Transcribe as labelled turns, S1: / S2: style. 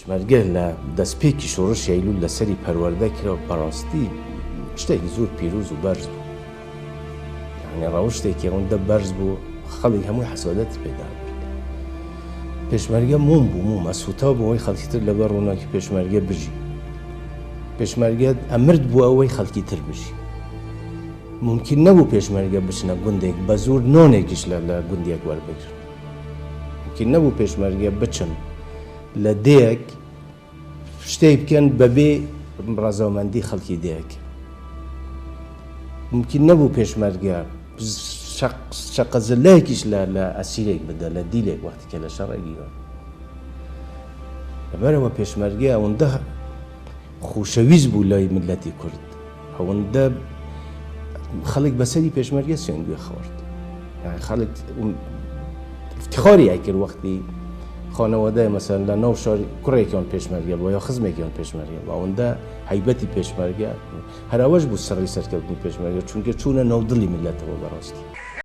S1: پێشمەرگە لە دەستپێکی شۆڕشی ئەیلول لەسەری پەروەردە کرا و بەڕاستی شتێکی زۆر پیرۆز و بەرز بوو. یعنی ڕەوشتێکی ئەوەندە بەرز بوو خەڵک هەمووی حەسادەتی پێدا برد. پێشمەرگە مۆم بوو، مۆم ئەسووتا بۆ ئەوەی خەڵکی تر لەبەر ڕووناکی پێشمەرگە بژی. پێشمەرگە ئەمرد بۆ ئەوەی خەڵکی تر بژی. مومکین نەبوو پێشمەرگە بچنە گوندێک بە زۆر نۆنێکیش لە لە گوندێک وەربگرن. مومکین نەبوو پێشمەرگە بچن لە دێیەک شتێک بکەن بەبێ ڕەزامەندی خەڵکی دێیەک. مومکین نەبوو پێشمەرگە شەقە زلەیەکیش لە لە ئەسیرێک بدە لە دیلێک وەختی کە لە شەڕێک گیران. لەبەرئەوە پێشمەرگە ئەوەندە خۆشەویست بوو لای میللەتی کورد، ئەوەندە خەڵک بەسەری پێشمەرگە سوێندوێ خوارد. یعنی خەڵک افتخاری ئەکرد وەختی خانەوادەی مەسەلەن لە ناو شار کوڕێکیان پێشمەرگە بوو یا خزمێکیان پێشمەرگە بوو، ئەوەندە هەیبەتی پێشمەرگە هەر ئەوەش بوو سڕی سەرکەوتنی پێشمەرگە، چونکە چوونە ناو دڵی میللەتەوە بەڕاستی.